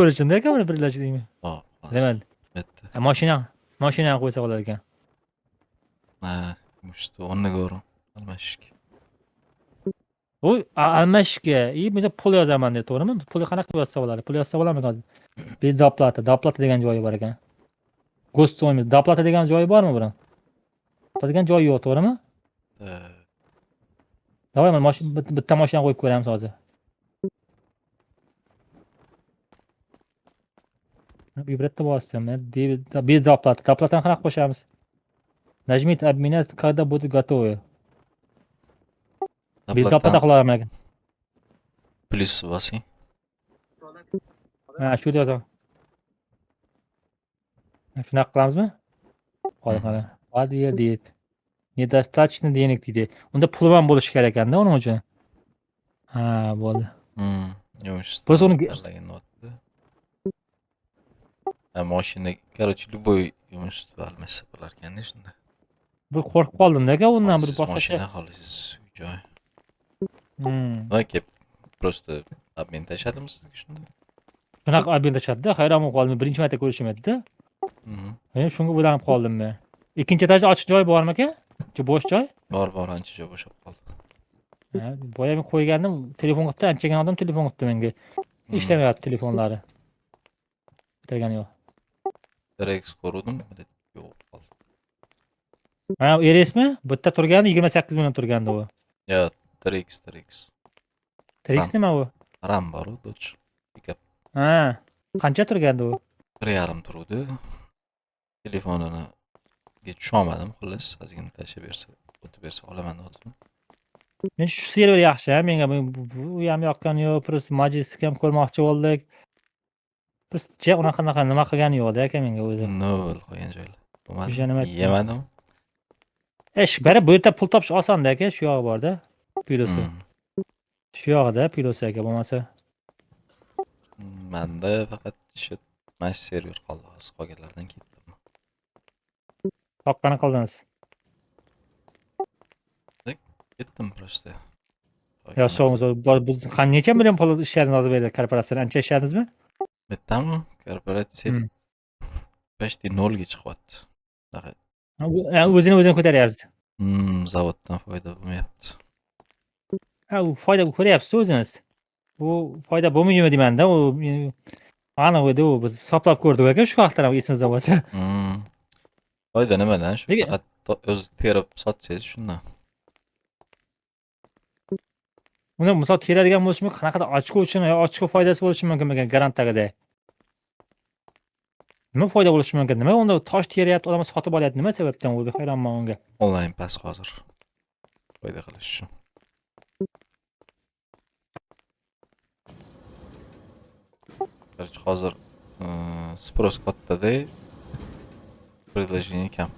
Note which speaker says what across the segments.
Speaker 1: Ko'rishimda aka buni предложение.
Speaker 2: Hop,
Speaker 1: Nima?
Speaker 2: Bitta.
Speaker 1: Mashina, mashinani qo'ysa bo'lar ekan.
Speaker 2: Ha, mushtu o'rniga o'rin almashishga.
Speaker 1: U almashishga, и bunda pul yozaman deb, to'g'rimi? Pulni qanaqa qilib yozsa bo'ladi? Pul yozsa bo'ladimi hozir? Без доплаты, доплата degan joyi bor ekan. Госстоимость, доплата degan joyi bormi buni? Degan joyi yo'q, to'g'rimi? Давай, mana bitta mashina qo'yib ko'ramiz hozir. Выбрать bosdim. Без доплаты. Доплата ni qanaqa qo'shamiz? Нажмите обменять, когда будет готово. Без доплата qila olaman ekan.
Speaker 2: Plyus bosing.
Speaker 1: Ha, shu yozaman. Shunaqa qilamizmi? Hozir qara. Подтвердить. Недостаточно денег deydi. Unda pul ham bo'lishi kerak ekanda uning uchun. Ha, bo'ldi.
Speaker 2: Yumush
Speaker 1: Просто uni
Speaker 2: tanlagan deyapti. Ha, mashina, короче, любой имущество almashsa bo'lar ekanda shunda.
Speaker 1: Bir qo'rqib qoldim-da aka undan bir
Speaker 2: Xohlasangiz
Speaker 1: boshqacha.
Speaker 2: mashina, xohlasangiz uy joy. Va kelib просто обмен tashladimi sizga shunda?
Speaker 1: Shunaqa обмен tashladida, hayron bo'lib qoldim. Birinchi marta ko'rishim edi-da. Men shunga o'ylanib qoldim men. Ikkinchi etajda ochiq joy bormi aka? Shu bo'sh joy?
Speaker 2: Bor, bor, ancha joy bo'shab qoldi.
Speaker 1: Ha, boya men qo'ygandim, telefon qilibdi, anchagina odam telefon qilibdi menga. Ishlamayapti telefonlari. Ko'targani yo'q.
Speaker 2: RX ko'ruvdim, yo'q qoldi.
Speaker 1: Ha, RSmi? Bu yerda turgandi 28 million turgandi u.
Speaker 2: Yo'q, TRX, TRX.
Speaker 1: TRX
Speaker 2: Ram.
Speaker 1: nima u?
Speaker 2: Ram bor u, Dodge. Pickup.
Speaker 1: Ha, qancha turgandi u?
Speaker 2: 1,5 turuvdi. Telefonini tusholmadim, xullas, ozgina tashlab bersa, o'tib bersa olaman deyaptim.
Speaker 1: Men shu server yaxshi, ha, menga bu ham yoqqani yo'q, просто Majestic ham ko'rmoqchi bo'ldik. Biz ja unaqa nima qilgani yo'q-da aka menga o'zi.
Speaker 2: Nol qolgan joylar. Bo'lmadi.
Speaker 1: O'sha nima
Speaker 2: Yemadim.
Speaker 1: Ish, bari bu yerda pul topish osonda aka, shu yog'i borda. Plyusi. Shu yog'ida plyusi aka, bo'lmasa.
Speaker 2: Manda faqat shu mana shu server qoldi hozir, qolganlardan ketdim.
Speaker 1: Topqani qildingiz.
Speaker 2: Ketdim просто.
Speaker 1: Yo, so'ng biz necha million pul ishladingiz hozir bu yerda korporatsiyada? Ancha ishladingizmi?
Speaker 2: Bittami? Korporatsiya почти nolga chiqyapti. Shunaqa.
Speaker 1: Ha, o'zini o'zini ko'taryapsiz.
Speaker 2: Zavoddan foyda bo'lmayapti.
Speaker 1: Ha, u foyda ko'ryapsiz o'zingiz. Bu foyda bo'lmaydimi deymanda, u aniq edi u, biz hisoblab ko'rdik aka shu vaqtlar ham esingizda bo'lsa.
Speaker 2: Foyda nimadan? Shu
Speaker 1: Nega?
Speaker 2: faqat o'zi terib sotsangiz shundan.
Speaker 1: Uni misol teradigan bo'lishi mumkin, qanaqadir ochko uchun yo ochko foydasi bo'lishi mumkinmikan garantdagidek? Nima foyda bo'lishi mumkin? Nima unda tosh teryapti, odamlar sotib olyapti, nima sababdan u? Hayronman unga.
Speaker 2: Onlayn past hozir. Foyda qilish uchun. Короче, hozir спрос kattada, предложение kam.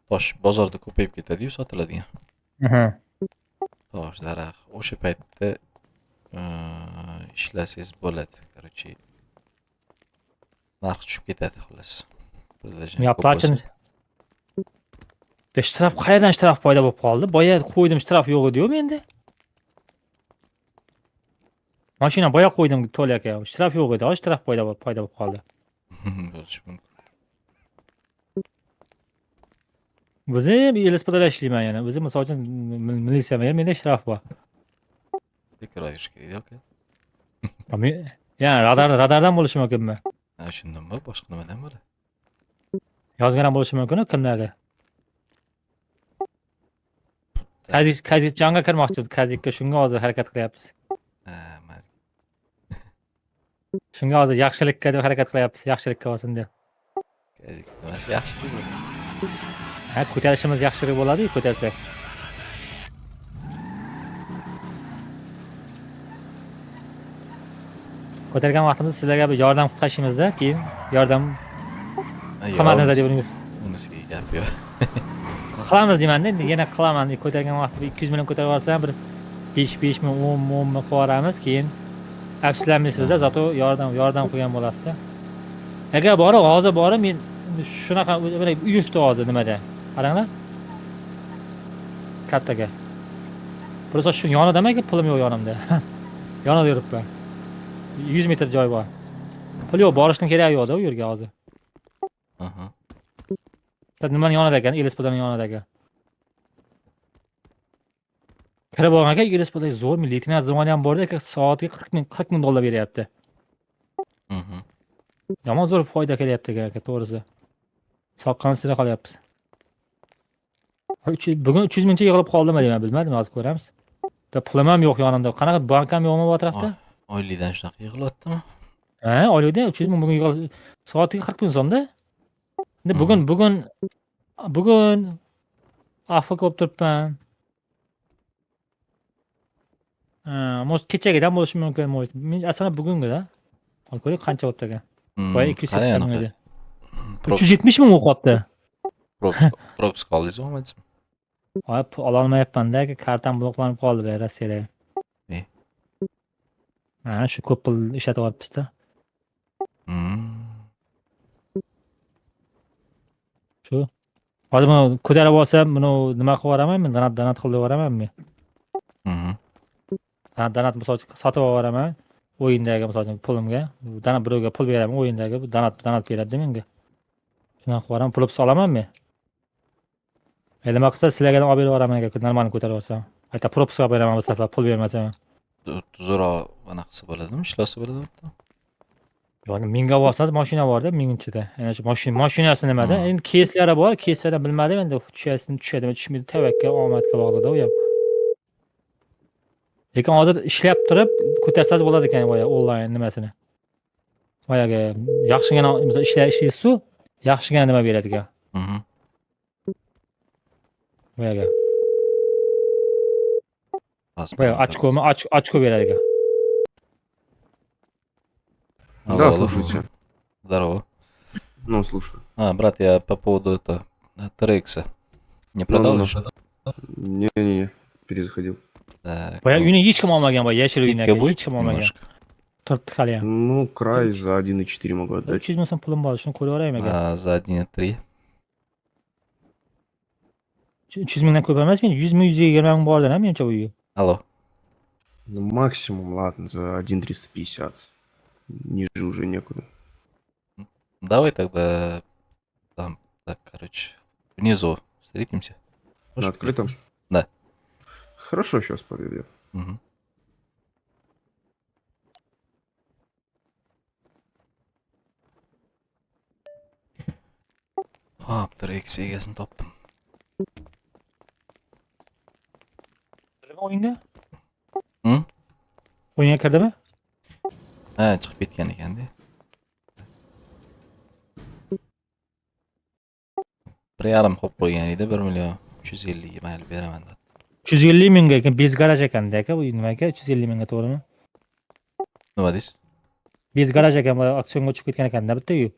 Speaker 2: Tosh bozorda ko'payib ketadi-yu sotiladigan. Tosh, daraxt o'sha paytda ishlasangiz bo'ladi. Короче, narx tushib ketadi xullas. Предложение
Speaker 1: Ya
Speaker 2: ko'p
Speaker 1: platin
Speaker 2: bo'lsa.
Speaker 1: Be, shtraf qayerdan shtraf paydo bo'lib qoldi? Boya qo'ydim, shtraf yo'q edi-yu menda. Mashina boya qo'ydim To'la aka, shtraf yo'q edi, hozir shtraf paydo bo'lib qoldi.
Speaker 2: Bo'lishi mumkin.
Speaker 1: O'zim LSPda ishlayman yana. O'zim misol uchun militsiyaman, menda shtraf bor.
Speaker 2: Tekrar yurish kerak aka.
Speaker 1: Ha, men ya radardan bo'lishi mumkinmi?
Speaker 2: Ha, shundan bor, boshqa nimadan bo'ladi?
Speaker 1: Yozgan ham bo'lishi mumkin kimlardir. Kazik Kazikjonga kirmoqchi edik. Kazikka shunga hozir harakat qilyapmiz.
Speaker 2: Ha, mayli.
Speaker 1: Shunga hozir yaxshilikka deb harakat qilyapmiz, yaxshilikka bo'lsin deb.
Speaker 2: Kazik nimasi yaxshi bu?
Speaker 1: Ha, ko'tarishimiz yaxshiroq bo'ladi-yu, ko'tarsak. Ko'targan vaqtimizda sizlarga bir yordam qilib tashlaymizda, keyin yordam
Speaker 2: Ha, yo'q,
Speaker 1: qilmadingiz deb o'ylaymiz.
Speaker 2: Unisiga gap yo'q.
Speaker 1: Qilamiz deymanda, endi yana qilaman. Ko'targan vaqtida 200 million ko'tarib olsam bir 5 ming, 10 10 ming qilib yuboramiz, keyin afsuslanmaysizda, zato yordam qilgan bo'lasizda. Agar borib, hozir borib men shunaqa mana uyushdi hozir nimada. Qaranglar. Kattaga. Просто shu yonida aka, pulim yo'q yonimda. Yonida yuribman. 100 metr joy bor. Pul yo'q, borishning keragi yo'q-da u yerga hozir.
Speaker 2: Aha.
Speaker 1: Nimani yonida ekan? LSPning yonida ekan. Kirib olgan aka, LSPda zo'r leytenant zvoni ham borda aka, soatiga 40 ming, 40 ming dollar beryapti. Yomon zo'r foyda kelyapti aka, to'g'risi. Soqqani sira qolyapmiz. Bugun 300 mingcha yig'ilib qoldimi deyman, bilmadim, hozir ko'ramiz. Pulim ham yo'q yonimda. Qanaqa bankam yo'qmi bu atrofda?
Speaker 2: Oylikdan shunaqa yig'ilyaptimi?
Speaker 1: Ha, oylikdan 300 ming bugun yig'il, soatiga 40 ming so'mda. Endi bugun AFK bo'lib turibman. Ha, может kechagidan bo'lishi mumkin, может. Men aslida bugungida. Hozir ko'raylik qancha bo'libdi ekan. Boya 280 ming edi. 370 ming o'qiyapti.
Speaker 2: Пропуск oldingizmi, olmadingizmi?
Speaker 1: Ay, ololmayapman-da, kartam bloklanib qoldi bu Rossiyada. Ha, shu ko'p pul ishlatib yuboribmiz-da. Shu. Hozir buni ko'tarib olsam, buni nima qilib yuboraman men? Donat qilib yuboraman men. Donat misol uchun sotib yuboraman. O'yindagi misol uchun pulimga, donat birovga pul beraman, o'yindagi donat beradi menga. Shunaqa qilib yuboraman, pul olaman men. Nima qilsa sizlarga ham olib berib yuboraman agar normalni ko'tarib olsam. Hatto пропуск olib beraman bu safar pul bermasam.
Speaker 2: Tuzukroq anaqasi bo'ladimi? Ishlasa bo'ladimi?
Speaker 1: Yo'q, mingga olsangiz mashina borda, ming ichida. Ana shu mashinasi nimada? Endi keyslari bor, keyslardan bilmadim endi tushasini tushadimi, tushmaydi, tavakkal, omadga bog'liqda u ham. Lekin hozir ishlab turib ko'tarsangiz bo'ladi ekan boya onlayn nimasini. Boyagi yaxshigina misol ishlaysiz-ku, yaxshigina nima beradi ekan. Boyagi. Boya ochkomi, ochko beradi ekan.
Speaker 3: Да, слушайте.
Speaker 2: Здорово.
Speaker 3: Ну, слушаю.
Speaker 2: А, брат, я по поводу это TRX. Не продал еще?
Speaker 3: Не-не-не, перезаходил.
Speaker 1: Boya uyni hech kim olmagan, boya yashil uyni hech kim olmagan. Turibdi hali ham.
Speaker 3: Ну, край за 1,4 могу отдать.
Speaker 1: 300 ming so'm pulim bor, shuni ko'rib yuboraymi aka?
Speaker 2: За 1,3.
Speaker 1: 300 mingdan ko'p emas, men 100 ming, 120 ming bordir, menimcha bu uy.
Speaker 2: Алло.
Speaker 3: Ну, максимум, ладно, за 1,350. Ниже уже некуда.
Speaker 2: Давай тогда там, так, короче, внизу встретимся.
Speaker 3: На открытом?
Speaker 2: Да.
Speaker 3: Хорошо, сейчас подойдем.
Speaker 2: Угу. Hop, TRX egasini topdim.
Speaker 1: Kirdimi o'yinga? O'yinga kirdimi?
Speaker 2: Ha, chiqib ketgan ekanda. 1.5 qo'yib qo'ygan edi, 1 350 000 mayli beraman dedi.
Speaker 1: 350 mingga ekan, без garaj ekanda aka, bu nima aka? 350 mingga to'g'rimi?
Speaker 2: Nima deysiz?
Speaker 1: Без garaj ekan, bu auksionga tushib ketgan ekanda bitta uy.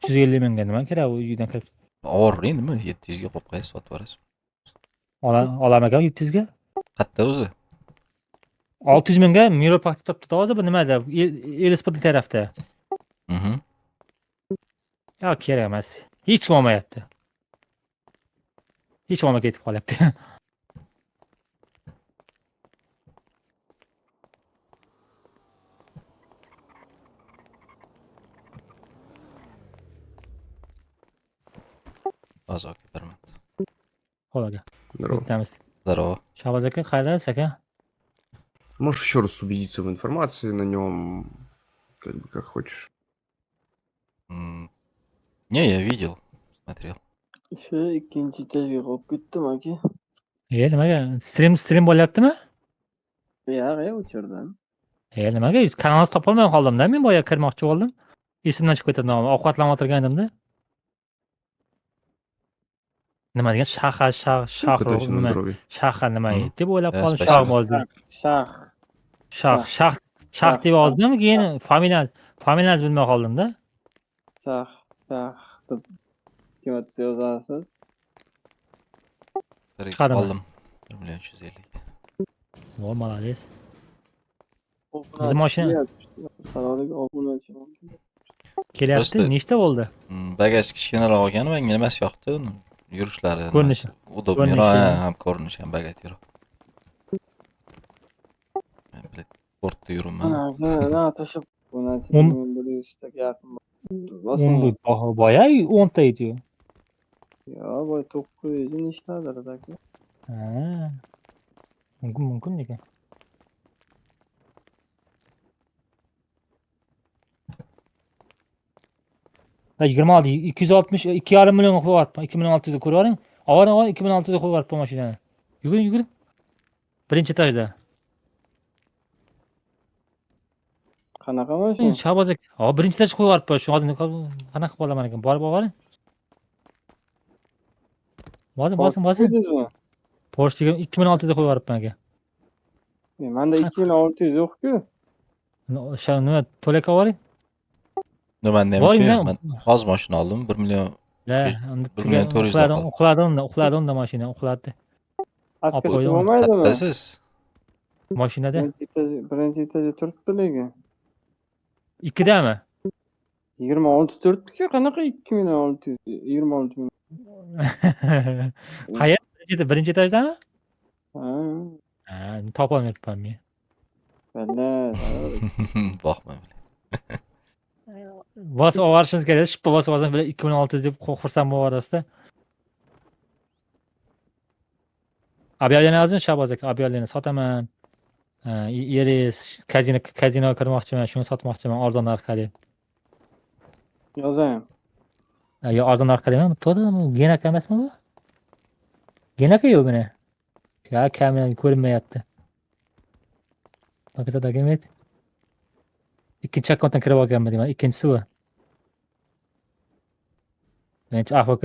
Speaker 1: 350 mingga nima kerak u uydan kirib?
Speaker 2: Og'ir nima? 700 ga qo'yib qo'yasiz, sotib yuborasiz.
Speaker 1: Olaman aka 700 ga?
Speaker 2: Qayerda o'zi?
Speaker 1: 600 mingga Miro Parkda topdi hozir, bu nimada? LSP tarafda. Yo'q, kerak emas. Hech kim olmayapti. Hech kim olmay ketib qolyapti.
Speaker 2: Hozir aka, bir minut.
Speaker 1: Xo'p aka.
Speaker 3: Здорово.
Speaker 1: Ketamiz.
Speaker 2: Здорово.
Speaker 1: Shahboz aka, qayerdasiz aka?
Speaker 3: Можешь еще раз убедиться в информации на нем, как бы как хочешь.
Speaker 2: Не, я видел, смотрел.
Speaker 4: Shu ikkinchi etajga qo'yib ketdim aka.
Speaker 1: E, nimaga? Stream bo'lyaptimi?
Speaker 4: Yo'q, o'chirdim.
Speaker 1: E, nimaga? Kanalni topolmay qoldim-da, men boya kirmoqchi bo'ldim. Esimdan chiqib ketdi nomi. Ovqatlanib o'tirgan edimda. Nima degan? Shaha, shah, shah,
Speaker 3: Катайся на
Speaker 1: nima?
Speaker 3: здоровье.
Speaker 1: Shaha nima deb o'ylab qoldim.
Speaker 2: Спасибо.
Speaker 1: Shahboz deb.
Speaker 4: Shah.
Speaker 1: Shah, shah, shah deb yozdim, keyin familiyani bilmay qoldim-da.
Speaker 4: Shah, shah deb ikki marta yozasiz.
Speaker 2: TRX
Speaker 1: Chiqadimi?
Speaker 2: oldim. 1 350 000.
Speaker 1: Voy, молодец.
Speaker 4: Obunachi
Speaker 1: Bizim mashina
Speaker 4: Saloniga obunachi mumkin.
Speaker 1: kelyapti.
Speaker 2: Просто
Speaker 1: Nechta bo'ldi?
Speaker 2: Bagaj kichkinaroq olgani menga nimasi yoqdi? Yurishlari,
Speaker 1: Ko'rinishi.
Speaker 2: nimasi удобный roq,
Speaker 1: Ko'rinishi.
Speaker 2: ha, ham ko'rinishi ham богатый roq. Sportda yuribman.
Speaker 4: Ana, tashlab obunachi 1100 taga yaqin.
Speaker 1: O'n bu boya 10 ta ediyu.
Speaker 4: Yo'q, boya 900 nechtadir aka.
Speaker 1: Ha. Mumkin, mumkin lekin. Ha, 26, 260, 2,5 million qo'yyapman, 2 million 600 ko'rib oling. Ovoring, ovoring, 2 million 600 qo'yib yuboribman mashinani. Yuguring, yuguring. Birinchi etajda.
Speaker 4: Qanaqa mashina?
Speaker 1: Shahboz aka, hop, birinchi etaj qo'yib yuboribman. Shu hozir qanaqa qilib olaman ekan? Borib ovoring. Bosing, bosing, bosing.
Speaker 4: Qo'ydingizmi?
Speaker 1: Porsche 2 million 600 qo'yib yuboribman, aka.
Speaker 4: Manda 2 million 600 yo'q-ku.
Speaker 1: O'sha nima, to'laka ovoring.
Speaker 2: Nima
Speaker 1: Boring.
Speaker 2: Man hozir mashina oldim, 1 million
Speaker 1: La, unda
Speaker 2: 1 million 400
Speaker 1: uxladi,
Speaker 2: qoldi.
Speaker 1: Uxladi unda, uxladi unda mashina, uxladi. Olib
Speaker 4: Откат
Speaker 1: qo'ydim.
Speaker 4: bo'lmaydimi?
Speaker 2: Qayerdasiz?
Speaker 1: Mashinada.
Speaker 4: Birinchi etaj, birinchi etajda turibdi lekin.
Speaker 1: Ikkidami?
Speaker 4: 26 turibdi-ku, qanaqa 2 million 600, 26 million?
Speaker 1: Qayer? Birinchi etajdami?
Speaker 4: Ha.
Speaker 1: Ha, topolmayapman men.
Speaker 4: Balla.
Speaker 2: Boqma.
Speaker 1: Bosib olishimiz kerak, shippa bosib olsam, bilan 2 million 600 deb xursand bo'lib yuborasizda. Объявление yozing, Shahboz aka, объявление sotaman. Eringiz kazinoga kirmoqchiman, shuni sotmoqchiman arzon narxga deb.
Speaker 4: Yozaymi?
Speaker 1: Yo, arzon narxga deyman. To'g'ri, bu Gen aka emasmi bu? Gen aka yo'q buni. Ya, kamera ko'rinmayapti. Показать документ. Ikkinchi akkauntdan kirib olganman deyman. Ikkinchisi bu. Birinchi AFK.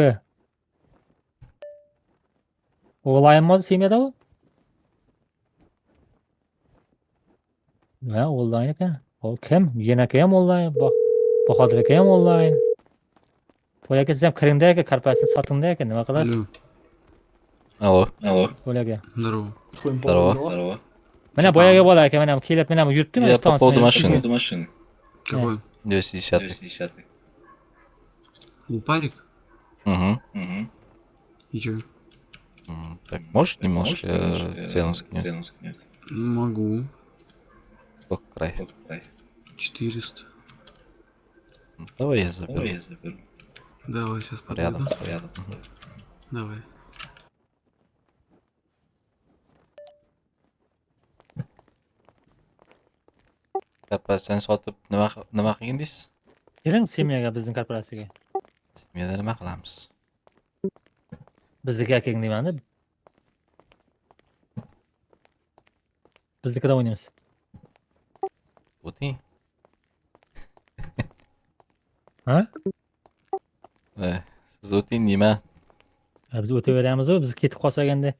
Speaker 1: Onlaynmi семья da u? Ha, onlayn ekan. O kim? Gen aka ham onlayn, Bahodir aka ham onlayn. To'y aka, siz ham kiringda aka, korporatsiya sotingda aka, nima qilasiz?
Speaker 3: Алло,
Speaker 2: Алло,
Speaker 1: To'y aka.
Speaker 3: Здорово.
Speaker 2: Здорово.
Speaker 1: Mana boyagi bola aka, mana kelib, mana bu yuribdi, mana
Speaker 2: Я по поводу машины.
Speaker 3: Какой?
Speaker 2: 210.
Speaker 3: Лупарик?
Speaker 2: Угу.
Speaker 3: И чё?
Speaker 2: Так, можешь немножко цену скинуть?
Speaker 3: Могу.
Speaker 2: Сколько край?
Speaker 3: 400.
Speaker 2: Давай я заберу.
Speaker 3: Давай, сейчас
Speaker 2: Рядом
Speaker 3: подойду.
Speaker 2: стоит. Мгм.
Speaker 3: Давай.
Speaker 2: Korporatsiyani sotib nima qilgin deysiz?
Speaker 1: Keling семья ga, bizning korporatsiyaga.
Speaker 2: Семья da nima qilamiz?
Speaker 1: Bizniki keling deymanda. Biznikida o'ynaymiz.
Speaker 2: O'ting.
Speaker 1: Ha?
Speaker 2: Siz o'ting deyman.
Speaker 1: Ha, biz o'taveramiz-u, biz ketib qolsak endi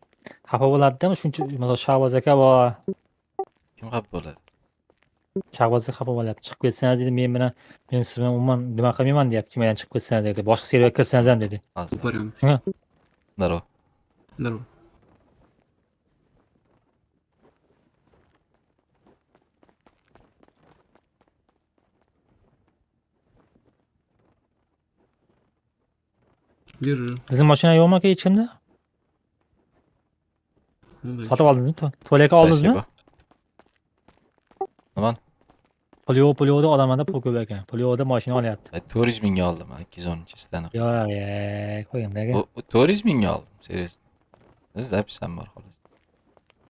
Speaker 1: xafa bo'ladida, shuncha masalan Shahboz aka bor.
Speaker 2: Kim xafa bo'ladi?
Speaker 1: Shahboz aka xafa bo'lyapti. Chiqib ketsangiz dedi, men bilan, men siz bilan umuman nima qilmayman deyapti. Kim bilan chiqib ketsangiz dedi. Boshqa serverga kirsangiz ham dedi.
Speaker 2: Hozir.
Speaker 3: Лупарем.
Speaker 2: Здорово.
Speaker 3: Здорово. Держи.
Speaker 1: Bizning mashina yo'qmi aka hech kimda?
Speaker 3: Удачи.
Speaker 1: Sotib oldingizmi? To'laka oldingizmi?
Speaker 2: Спасибо. Nimani?
Speaker 1: Pul yo'q, pul yo'qda odamlarda pul ko'p ekan. Pul yo'qda mashina olyapti.
Speaker 2: 400 mingga oldim, 210-chisidan.
Speaker 1: Yo'q, qo'ying aka.
Speaker 2: 400 mingga oldim, серьезно. Запись ham bor xolos.